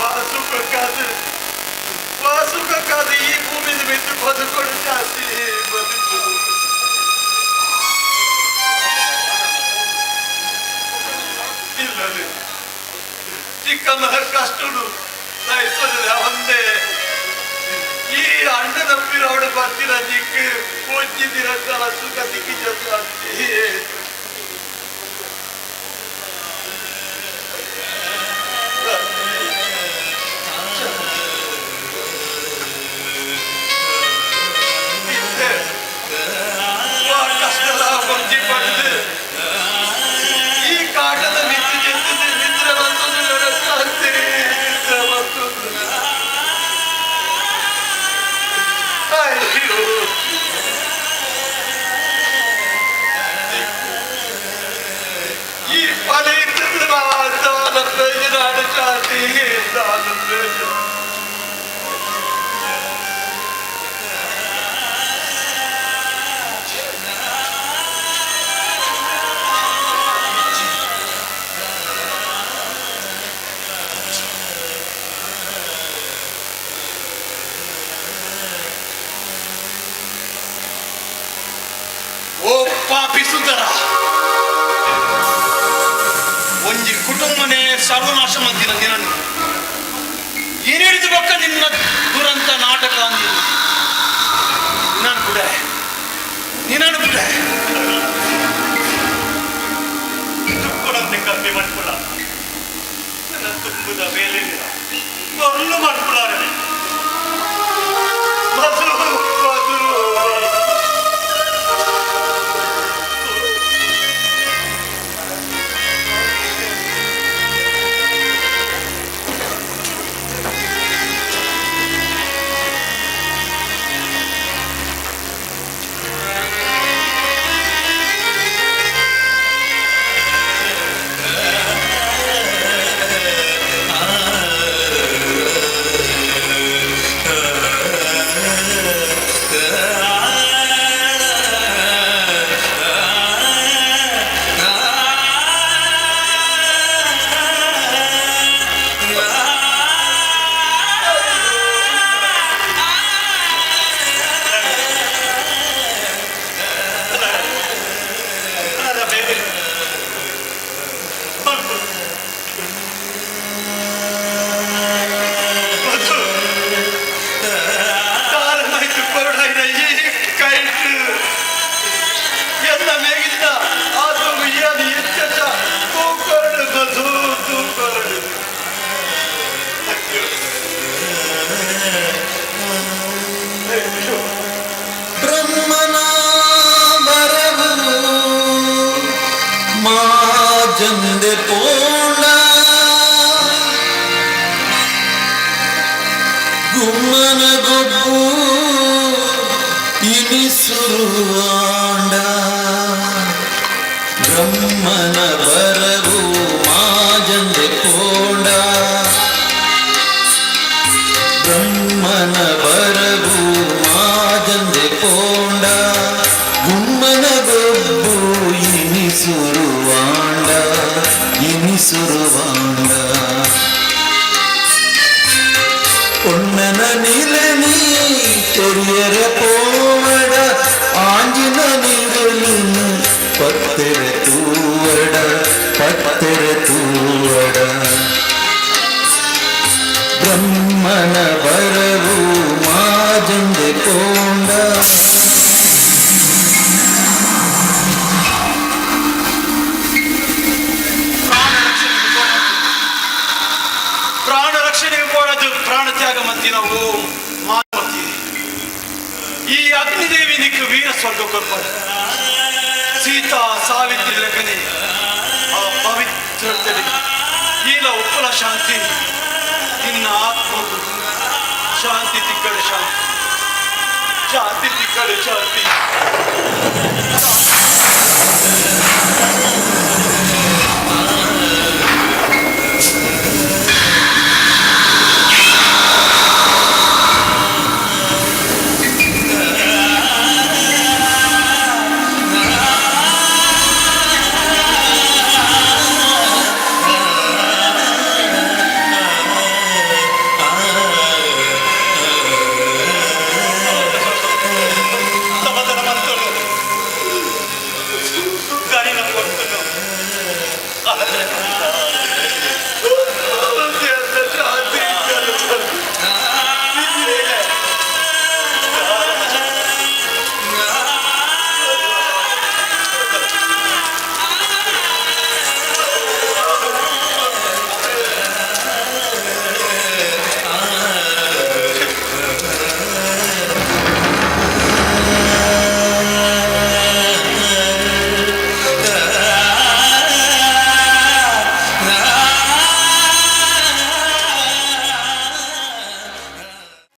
ವಾಸುಕಕ್ಕಾದ ವಾಸುಕಕ್ಕಾದ ಈ ಭೂಮಿದ ಮಿತ್ತು ಬದುಕೊಡು ಜಾಸ್ತಿ ಬದುಕು. ಇಲ್ಲದೆ ಚಿಕ್ಕಮ್ಮನ ಕಷ್ಟನು ಸಹಿಸೋದಿಲ್ಲ ಒಂದೇ. ಈ ಅಣ್ಣನ ಪಿರವಡು ಬರ್ತಿರ ದಿಕ್ಕು ಪೂಜಿದಿರ ಸುಖ ದಿಕ್ಕಿ ಜಾಸ್ತಿ. ಕಷ್ಟದ ಒಂಜಿ ಪಡೆದು ಈ ಕಾಟದ ಮಿತ್ತು ಚೆಂದಿದ್ದು ನಿದ್ರೆ ಬರ್ತದೆ ಶಾಂತಿ, ನಿದ್ರೆ ಬರ್ತದೆ. ಅಯ್ಯೋ, ಈ ಫಲ ಇರ್ತದೆ ದಾನ ಪ್ರಯೋಜನ ಶಾಂತಿ, ದಾನ ಪ್ರಯೋಜನ. ಓ ಪಾಪಿ ಸುಂದರ, ಒಂಜಿ ಕುಟುಂಬನೇ ಸರ್ವನಾಶ ಮಂತಿನ ನಿನ್ನನ್ನು ಏನೇಳಿದ ಬಕ್ಕ ನಿನ್ನ ದುರಂತ ನಾಟಕ ಅಂದಿಲ್ಲ. ನಾನು ಬಿಡೆ, ನಿನ್ನನ್ನು ಬಿಡೆ. ದುಃಖದಂತೆ ಕಮ್ಮಿ ಮಾಡ್ಕೊಳ್ಳ ನನ್ನ ತುಂಬುದ ಮೇಲೆ ಕೊಲ್ಲು ಮಾಡ್ಕೊಳ್ಳಾರೆ. ಮಧು, ಮಧು. ನನ್ನ ಮೇಲೆ ಮಧು, ಮಧು, ಕಾರಣಾಯ್ತು ಕೊರಡಾಯ್ನ ಈ ಕೈಟ್ ಎಲ್ಲ ಮೇಗಿದ್ದ ಅದು ಏನು ಎಚ್ಚ ತೂಕೊರಡು ಮಧು, ತೂಕೊರಡು. ಅಯ್ಯೋ. ಅಯ್ಯೋ. ಬ್ರಹ್ಮನ ಬರವು ಮಾಜಂದೆ ಪೋಣ ಗುಮ್ಮನ ಗೊಬ್ಬು ಇನಿಸುರುವಾಂಡ. ಬ್ರಹ್ಮನ ಬರವು ಮಾಜಂದೆ ಪೋಂಡ, ಬ್ರಹ್ಮನ ಬರವು ಮಾಜಂದೆ ಪೋಂಡ ಗುಮ್ಮನ ಗೊಬ್ಬು ಇನಿಸುರುವಾಂಡ, ಇನಿಸುರುವಾಂಡ. ಪೊಣ್ಣನ ನಿಲನಿ ತೆರಿಯರ ಪೋವಡ, ಆಂಜಿನ ನಿರಲಿನ ಪತ್ತೆರ ತೂವಡ, ಪತ್ತೆರ ತೂವಡ. ಬ್ರಹ್ಮನ ಬರವು ಮಾಜಂದೆ ಪೋಂಡ. ಪ್ರಾಣ ರಕ್ಷಣೆಗೆ ಹೋರಾಡು. ಪ್ರಾಣ ರಕ್ಷಣೆಗೆ ಹೋರಾಡು, ಪ್ರಾಣ ತ್ಯಾಗ ಮಂತಿನ ಓ ಮಾನವತಿ, ಈ ಅಗ್ನಿದೇವಿ ನಿಕ್ಕು ವೀರ ಸ್ವರ್ಗ ಕೊರ್ಪಡು. ಸೀತಾ ಸಾವಿತ್ರಿ ಲೆಕ್ಕನೆ ಆ ಪವಿತ್ರತೆ ಈಲ ಉಪ್ಪಲ ಶಾಂತಿ. ನಿನ್ನ ಆತ್ಮಗೂ ಶಾಂತಿ ತಿಕ್ಕಳು, ಶಾಂತಿ, ಶಾಂತಿ ತಿಕ್ಕಳು, ಶಾಂತಿ.